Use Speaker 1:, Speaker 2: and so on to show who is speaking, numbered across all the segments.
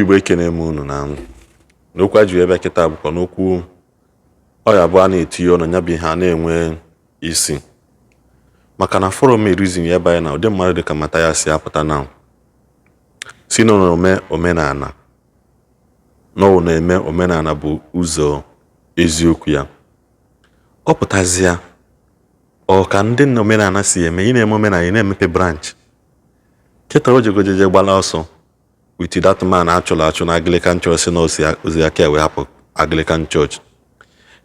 Speaker 1: Igbo, ekene m unu. Na n'okwu a ji ebe kịta bụkwa n'okwu ọ ya bụ a na-etinye ọnụ ya bụ ihe a na-enwe isi, maka na forum reason ya ebe anyị na ụdị mmadụ dịka Mathias si apụta na si na ome omenala na ọ na-eme omenala bụ ụzọ eziokwu ya. Ọ pụtazịa ọ ka ndị nna omenala si eme. Ị na-eme omenala, ị na-emepe branch. Kịta o jegojeje gbala ọsọ with that man achụrụ achụ na Anglican Church, si na ozi aka wee hapụ Anglican Church.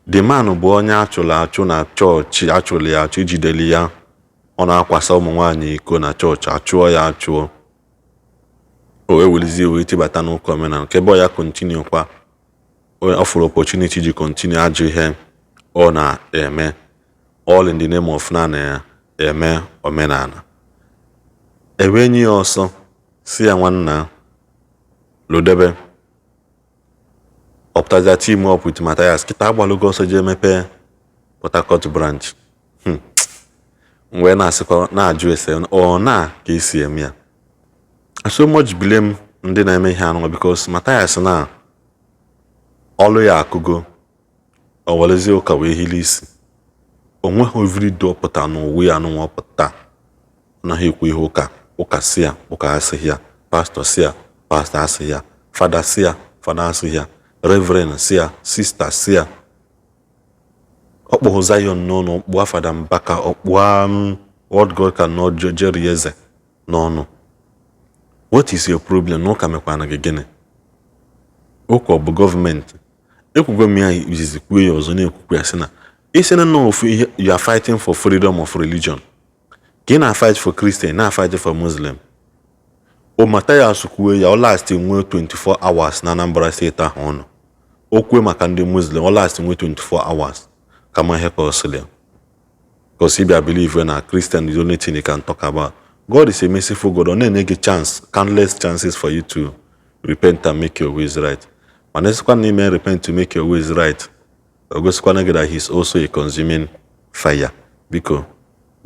Speaker 1: The man bụ onye achụrụ achụ na chọọchị, achụrụ ya achụ, ijideli ya ọ na-akwasa ụmụ nwaanyị iko na chọọchị, achụọ ya achụọ, o wee welizie wee tibata n'ụka omenala nke ebe ọ ya continue kwa. Ọ fụrụ opportunity ji continue ajọ ihe ọ na-eme, all in the name of na na-eme omenala. Ewee nye ya ọsọ, si ya, "Nwanna, lodebe." Ọpụtazia team up with Mathias. Kịta agbalụgo ọsọ jee mepee Port Harcourt branch. Wee na-asịkwa, na-ajụ ese ọ na ka esi eme ya. I so much blame ndị na-eme ihe anụnwa, because Mathias na ọlụ ya akụgo, o werezie ụka wee hili isi. O nweghị everyday ọpụta n'ụwa ya anụnwa ọpụta ọ naghị ekwu ihe ụka. Ụka si ya, ụka asịghị ya, pastọ si ya, pastọ asịghị ya, fada si ya, fada asịghị ya, reverend si ya, sista si ya. Ọ kpọghụ Zion n'ọnụ, ọkpụa Fada Mbaka, ọkpụa What God Cannot Jerry Eze n'ọnụ. What is your problem? Na ụka mekwana gị gịnị? Ụka ọ bụ gọọmenti? Ekwugo m ya izizi, kwuo ya ọzọ, na-ekwukwu ya, sị na isi na nna ofu ihe, you are fighting for freedom of religion, ka ị na-fight for Christian, na-fight for Muslim. O Mathias kwuo ya, ọ last nwee 24 hours na Anambra Steeti ahụ ọ nọ. O kwue maka ndị Muslim, ọ last nwee 24 hours kama ihe ka ọ sịrị ya, because ị bịa believe na Christian is the only thing you can talk about. God is a merciful God. Ọ na-enye gị chance, countless chances for you to repent and make your ways right. Mana esikwa na ime repent to make your ways right, o gosikwana gị that he is also a consuming fire. Biko,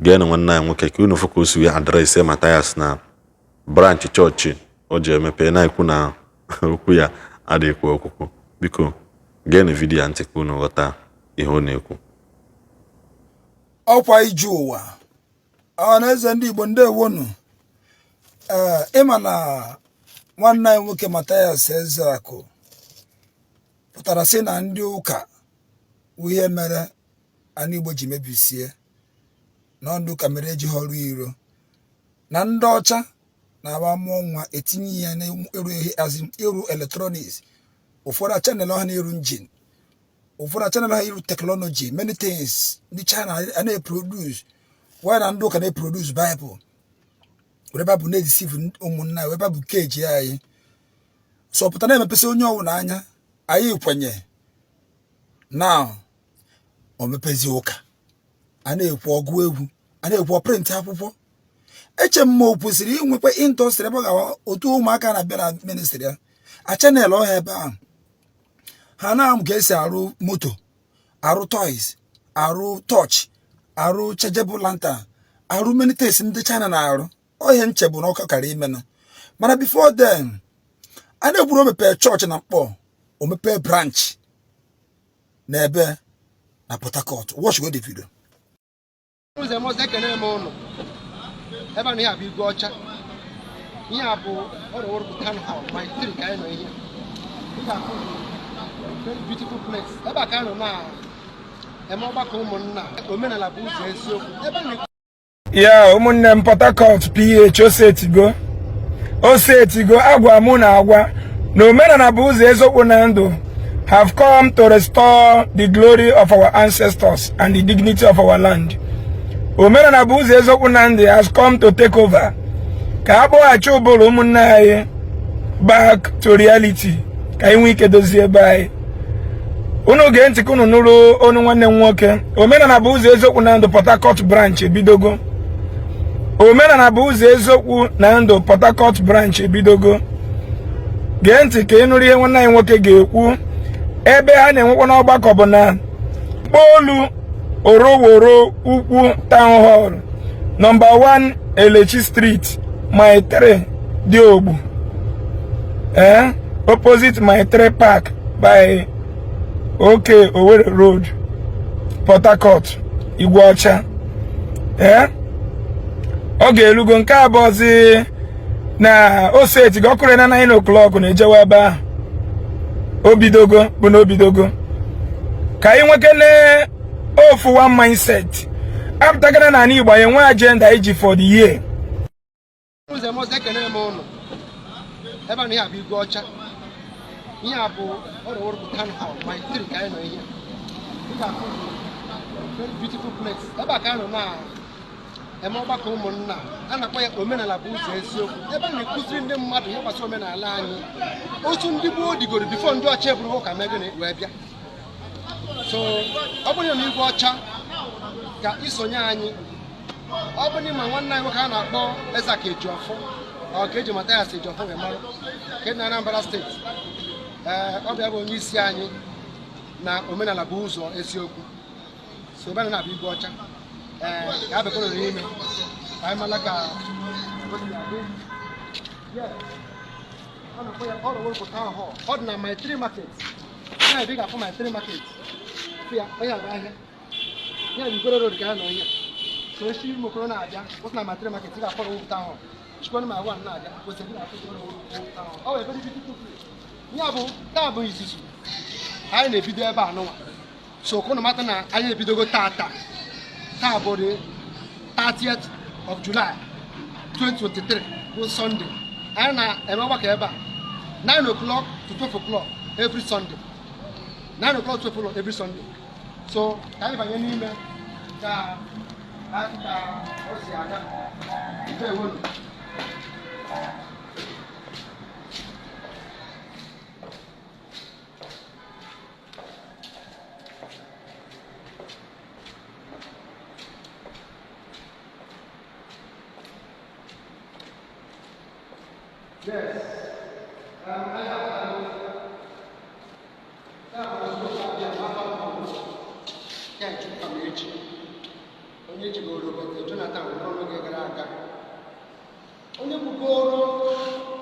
Speaker 1: geenụ nwanne anyị nwoke ka unu fụ ka o si wee address Mathias na branch chọọchị o ji emepe, na-ekwu na okwu ya adịghịkwa okwukwu. Biko, geenụ video ya ntị ka unu ghọta ihe ọ na-ekwu.
Speaker 2: Ọkwa ije ụwa ọha na eze ndị Igbo, ndewonu. Ee, ịma na nwanne anyị nwoke Mathias Ezeaku pụtara sị na ndị ụka wụ ihe mere ana Igbo ji mebisie, na ndị ụka mere eji ọrụ iro, na ndị ọcha na-agba mụọ nwa etinye ya n'ịrụ ihe, ịrụ electronics, ụfọdụ channel ha na-ịrụ engine, ụfọdụ channel ha ịrụ technology, many things ndị China a na-eproduce. Why na ndị ụka na-eproduce Bible, were Bible na-edeceive ụmụnna, were Bible keji anyị? So pụta na-emepesị onye ọbụla anya. Anyị kwenye na o mepezi ụka, a na-ekwu ọgụ egwu, a na-ekwu print akwụkwọ. Eche m ma o kwesịrị inwekwa industry ebe ọ ga otu ụmụaka na-abịa na ministry ya, a channel ọha ebe ahụ, ha na-amụ ka esi arụ moto, arụ toys, arụ torch, arụ chargeable lantern, arụ many things ndị China na-arụ. Ọhịa nche bụ na ọka kara imenụ. Mana before then, a na-ekwuru o mepee chọọchị na Mkpọ, o mepee branch n'ebe na Port Harcourt. Watch go the video.
Speaker 3: Ụzọ eme ọzọ, ekene m ụnụ. Ebe a na ihe a bụ Igwe Ọcha, ihe a bụ ọrụ Town Hall, Mile 3 ka anyị nọ. Ihe ị ga-afụ, very beautiful place. Ebe a ka anyị nọ na-eme ọgbakọ ụmụnna, omenala bụ ụzọ eziokwu. Ebe a na
Speaker 4: Ya, ụmụnne m, Port Harcourt PH osetigo, osetigo. Agwa mụ na agwa na omenala bụ ụzọ eziokwu na ndụ have come to restore the glory of our ancestors and the dignity of our land. Omenala bụ ụzọ eziokwu na ndụ has come to take over, ka a kpọghachi ụbụrụ ụmụnne anyị back to reality, ka anyị nwee ike dozie ebe anyị. Unu gee ntị ka unu nụrụ onu nwanne m nwoke. Omenala bụ ụzọ eziokwu na ndụ Port Harcourt branch ebidogo. Omenala bụ ụzọ eziokwu na ndụ Port Harcourt branch ebidogo. Gee ntị ka ị nụrụ ihe nwanne anyị nwoke ga-ekwu. Ebe ha na-enwekwa n'ọgbakọ bụ na Mkpolu Oroworo Ukwu Town Hall, number 1 Elechi Street, Mile 3 dị Ogbu. Ee, Opposite Mile 3 Park by OK Owerri Road, Port Harcourt, Igwe Ọcha. Ee, ọ ga-elugo nke abụọzi na o setigo ọ kụrụ na 9 o'clock na-ejewe ebe ahụ. Obidogo bụ na obidogo ka anyị nwekene ofu one mindset apụtagara na ala Igbo, anyị nwee agenda iji for the year.
Speaker 3: Ụzọ eme ọzọ, ekene m ụnụ. Ebe a na ihe a bụ Igwe Ọcha. Ihe a bụ Ọrọworokwu Town Hall, Mile 3 ka anyị nọ. Ihe ị ga-afụ bụ very beautiful place. Ebe a ka anyị nọ na-eme ọgbakọ ụmụnna a na-akpọ ya Omenala bụ Ụzọ Eziokwu. Ebe a na-ekụziri ndị mmadụ ihe gbasara omenala anyị, otu ndị gboo digoro before ndị ọcha eburu ụka mee gịnị wee bịa. So ọ bụrụ na Igwe Ọcha ka isonye anyị, ọ bụrụ na nwanne anyị nwoke a na-akpọ Ezeaku Ejiofor, ọ ka eji Mathias Ejiofor wee mara, nke dị na Anambra Steeti, ee, ọ bịa bụ onye isi anyị na Omenala bụ Ụzọ Eziokwu. So ebe a na-abụ Igwe Ọcha, ee, ka a bekọrọ n'ime ka anyị mara ka o si adị. Yes. A na-akpọ ya Ọrọworokwu Town Hall. Ọ dị na Mile 3 Market. Ya ebe ị ga-afụ Mile 3 Market. Fụ ya, onye abụ ahịa ya bụ Ikwere Road ka ya nọ ihe. So esi Mokoro na-abịa, kwụsị na Mile 3 Market, ị ga-afụ Ọrọworokwu Town Hall. Chikwanụ ma one na-abịa, kwụsị, gị ga-afụ Ọrọworokwu Town Hall. Ọ bụ very beautiful place. Ya bụ taa bụ izuzu anyị na-ebido ebe a nụnwa. So kụnụ mata na anyị ebidogo tata. Taa bụ the 30th of July 2023, bụ Sunday. Anyị na-eme ọgbakọ ebe a 9 o'clock to 12 o'clock every Sunday, 9 o'clock to 12 o'clock every Sunday. So ka anyị banye n'ime ka anyị ka o si aga. Ndewonu. Yes. I have echi onye jigoro Robert Jonathan nwụrụ n'oge gara aga, onye bugoro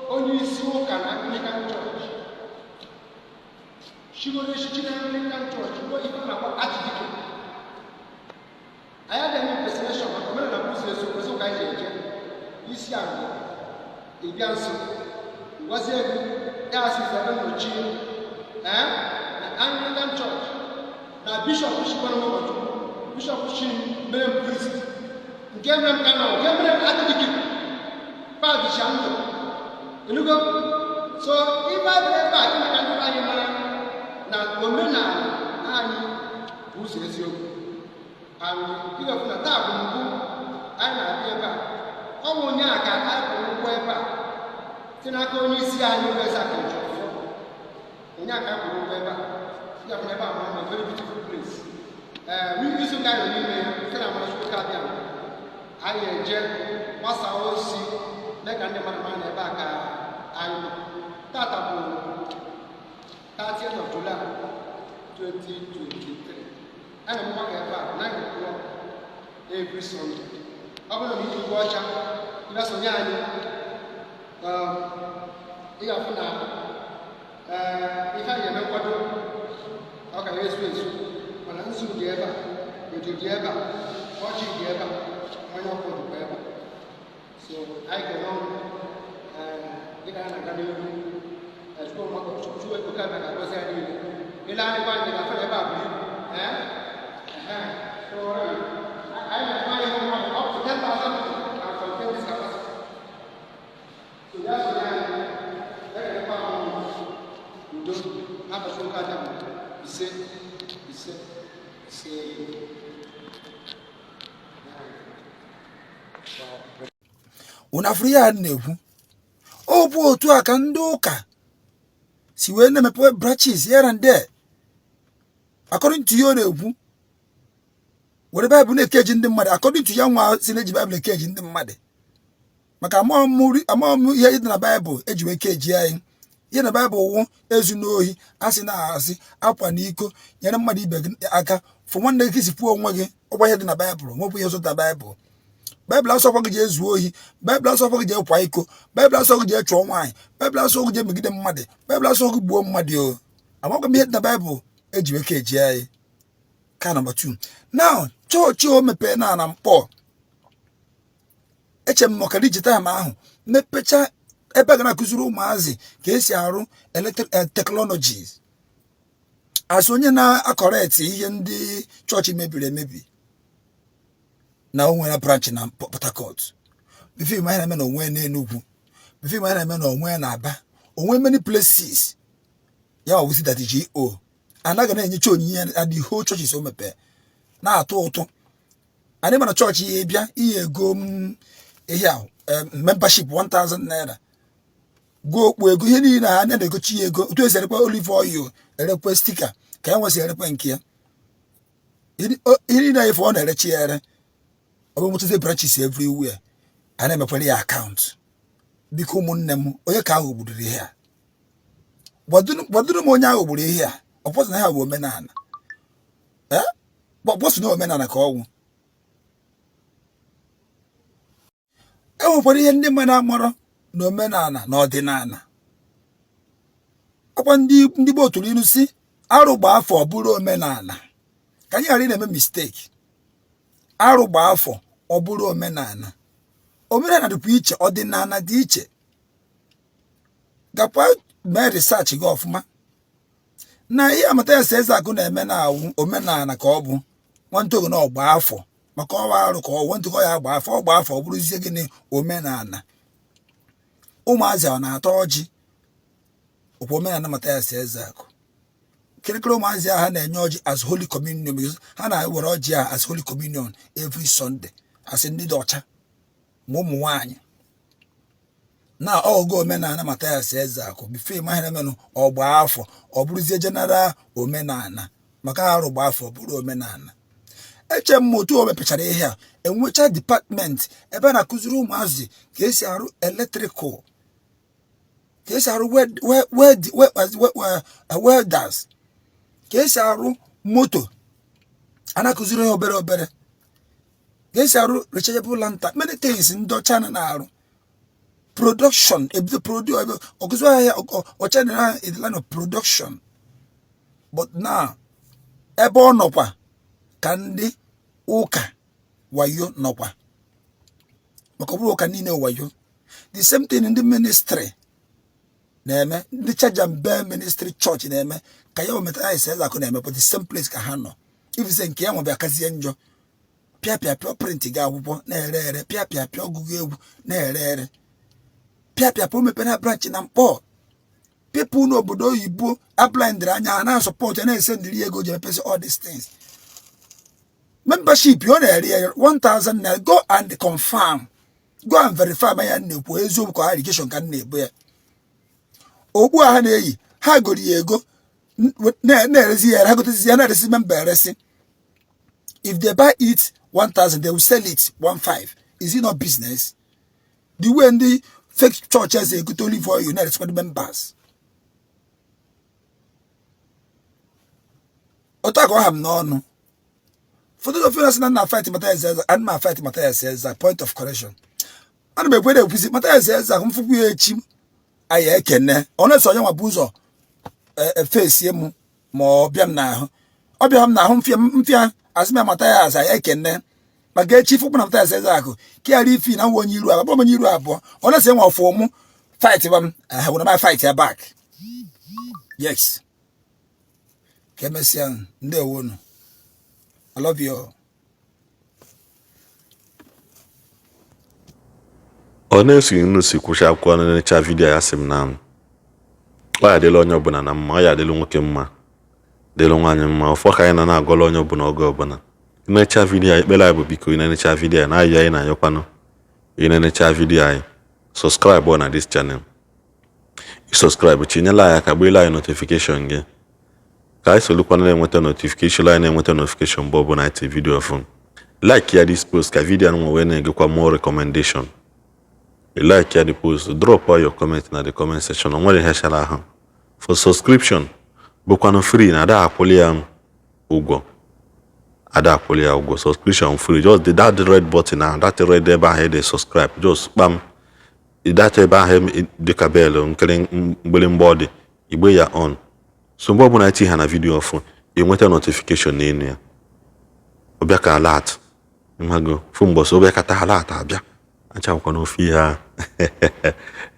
Speaker 3: onye isi ụka na Anglican Church, chigoro echichi na Anglican Church bụ ife a na-akpọ Archdeacon. Anyị adịghị eme impersonation maka Omenala bụ Ụzọ Eziokwu. Eziokwu anyị ji eje isi agụ ịbịa nso gwazie gị diocese ebe nnọchi, ee, na Anglican Church na bishọp chikwara m ụkọchukwu, bishọp chi mere m priest, nke mere m canon, nke mere m archdeacon padịcha ndụ enugo. So ife anyị ebe a ime ka ndị be anyị mara na omenala anyị bụ ụzọ eziokwu. And ị ga-afụ na taa bụ mbụ anyị na-abịa ebe a. Ọ bụ onye a ka anyị kwụrụ ụgwọ ebe a site n'aka onye isi anyị bụ Ezeaku Ejiofor. Onye a ka anyị kwụrụ ụgwọ ebe a. Ị ga-afụ na ebe a mara mma, very beautiful place. Ee, izu ụka anyị nọ n'ime ya site na amara Chukwu abịa, anyị eje gbasaa ozi, mee ka ndị mmadụ mara na ebe a ka anyị nọ. Tata bụ 30th of July 2023. A na-emekwa ka ebe a 9 o'clock every Sunday. Ọ bụrụ na Igwe Ọcha ịbịa sonye anyị, ị ga-afụ na ife anyị eme nkwado ọ ka ya ezu ezu, mana nzu dị ebe a, edo dị ebe a, ọjị dị ebe a, mmanya ọkụ dịkwa ebe a. So anyị ga-eme ọnụ dịka anyị na-aga n'ihu. Chukwu oke abịa ga-agọzi anyị niile. Ile anyị gwa anyị ga-afụ na ebe a bụ ibu. So anyị na-atụ anya ịhụ mmadụ up to 10,000 people can contain this capacity. So ya sonye anyị, ekelekwa m udo n'abalị oke aja. Ise, ise, ise.
Speaker 2: Unu afụrụ ya na-ekwu, ọ bụ otu a ka ndị ụka si wee na-emepe branches here and there. According to ya, ọ na-ekwu were Baịbụl na-ekeji ndị mmadụ. According to ya, nwa si na-eji Baịbụl ekeji ndị mmadụ, maka amaghị m ihe dị na Baịbụl eji wee keji anyị. Ihe na Baịbụl wụ ezu n'ohi, asị na asị, akwa na iko, nyere mmadụ ibe gị aka, fụ nwanne gị si pụọ onwe gị. Ọgwa ihe dị na Baịbụl, nwepụ ihe ọzọ dị na Baịbụl. Baịbụl asọkwa gị jee zuo ohi. Baịbụl asọkwa gị jee kwa iko. Baịbụl asọ gị jee chụọ nwaanyị. Baịbụl asọ gị jee megide mmadụ. Baịbụl asọ gị gbuo mmadụ. O amakwa m ihe dị na Baịbụl eji wee keji anyị ka number 2. Now, chọọchị o mepee na na Nkpọ, eche m ọkara iji time ahụ mepecha ebe a ga na-akụziri ụmụazị ka esi arụ electric technologies, as onye na-acorrect ihe ndị chọọchị mebiri emebi, na o nwere branch na Port Harcourt before ịma ihe na-eme, na onwe na Enugu before ịma ihe na-eme, na onwe na Aba, onwe many places. Ya ma wụsi that go anaghị na-enyecha onyinye na the whole churches o mepee na-atụ ụtụ. Anyị mana chọọchị ya bịa ihe ego m ihe a, membership 1000 naira, gụọ okpu ego, ihe niile a na-egochi ya ego. Otu esi erekwa olive oil, erekwe sticker, ka ya nwesị erekwe nke ya, ihe niile efe ọ na-erechi ya ere. Ọ bụ nwetazi branches everywhere, a na-emekwara ya account. Biko ụmụnne m, onye ka ahụ gburu ihe a? Gwaduru m onye ahụ gburu ihe a. Ọ pọsị na ha bụ omenala, kpọsụ na omenala ka ọnwụ. E nwekwara ihe ndị mmadụ amarọ na omenala na ọdịnala. Ọkwa ndị gboo tụrụ ilu si arụ gba afọ ọ bụrụ omenala. Ka anyị ghara ị na-eme mistake. Arụ gba afọ ọ bụrụ omenala. Omenala dịkwa iche, ọdịnala dị iche. Gakwa mee research gị ọfụma na ihe Mathias Ezeaku na-eme na-awụ omenala ka ọ bụ nwantụgo na ọgba afọ maka ọwa arụ ka ọ nwantụgo ya agba afọ, ọgba afọ ọ bụrụzie gịnị? Omenala. Ụmụazị ọ na-ata ọjị ọkwa omenala Mathias Ezeaku. Kirikiri ụmụazị ahụ ha na-enye ọjị as holy communion, because ha na-ewere ọjị a as holy communion every Sunday, asị ndị dị ọcha ma ụmụ nwaanyị na ọgụgụ omenala Mathias Ezeaku. Before ịma ihe na-emenụ, ọgba afọ ọ bụrụzie general omenala, maka arụ gba afọ ọ bụrụ omenala. Eche m otu o mepechara ihe a, enwecha department ebe a na-akụziri ụmụazị ka esi arụ electrical, ka esi arụ welders, ka esi arụ moto, a na-akụziri ha obere obere ka esi arụ rechargeable lantern, many things ndị ọcha na-arụ, production ebido produ ọkụzi ahịa ọcha na in the line of production. But now, ebe ọ nọkwa ka ndị ụka wayo nọkwa, maka ọ bụrụ ụka niile wayo. The same thing ndị ministry na-eme, ndị Charge and Bear Ministry Church na-eme, ka ya Mathias Ezeaku na-eme, but the same place ka ha nọ. Ifise nke ya nwebịa akazie njọ, pịa pịa pịa, print gị akwụkwọ na-ere ere, pịa pịa pịa, ọgụgụ egwu na-ere ere, pịa pịa pịa. O mepere branch na Nkpọ, people n'obodo oyibo ablindịrị anya ha na-asupport ya, na-esendịrị ego ji emepesi all these things. Membership ọ na-ere ya 1000 naira. Go and confirm, go and verify ma ya na-ekwu eziokwu ka allegation ka m na-ebu ya. Okpu a ha na-eyi, ha goro ya ego, na-erezi ya, ha gotezi ya, na-eresi member eresi. If they buy it 1000, they will sell it 15. Is it not business? The way ndị fake churches egote olive oil na-eresikwa the members, otu a ka ọ ha m n'ọnụ. For those of you na na fight Mathias Ezeaku, ana m fight Mathias Ezeaku. Point of correction, ana m ekwe na-ekwuzi Mathias Ezeaku, m fụkwu ya echi anyị ekene. Ọ na-eso onye nwa bụ ụzọ efesie m ma ọ bịa m n'ahụ, ọ bịa m n'ahụ mfịa mfịa, asị m Mathias anyị ekene. Maka echi fụkwu na Mathias Ezeaku ka ghara ifi na nwa onye iru abụọ, onye iru abụọ. Ọ na-ese nwa ọfụ mụ fight ba m were ma fight ya back. Yes, ka emesịa. Ndewonu. I love you all.
Speaker 1: Ọ na-esighị nnu si kwụcha akwụkwọ na-enecha video ya, sị m na ọ ya adịla onye ọbụla na mma, ọ ya adịla nwoke mma, dịlụ nwaanyị mma. Ọfọ ka anyị na na-agọlụ onye ọbụla oge ọbụla. Ị video anyị, ekpere anyị bụ, biko, ị na-enecha video anyị, na-ayọ anyị na-ayọkwanụ, ị na-enecha video anyị, subscribe na this channel. Ị subscribe, chinyela anyị aka, gbeela anyị notification gị, ka anyị solukwana na-enweta notification, anyị na-enweta notification mgbe ọbụla anyị tiri video ọfụ. Like ya this post ka video anụnwa wee na-egekwa more recommendation. You like ya the post, drop all your comment na the comment section. O nwere ihe chara ahụ for subscription bụkwanụ free na ada akwụli ya ụgwọ. Ada akwụli ya ụgwọ. Subscription free. Just the that red button ahụ, that red ebe ahụ ede subscribe, just kpam that ebe ahụ dịka bell nkiri mgbịrịmgba ọ dị igbe ya on. So mgbe ọbụla eti ha na video ọfụ, ị nweta notification n'elu ya, ọbịa ka alert mmago fụ mbọsị ọbịa kata alert abịa achakwa n'ofe ihe ahụ.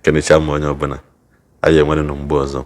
Speaker 1: Kenecha m onye ọbụla, anyị enwere nụ mgbe ọzọ.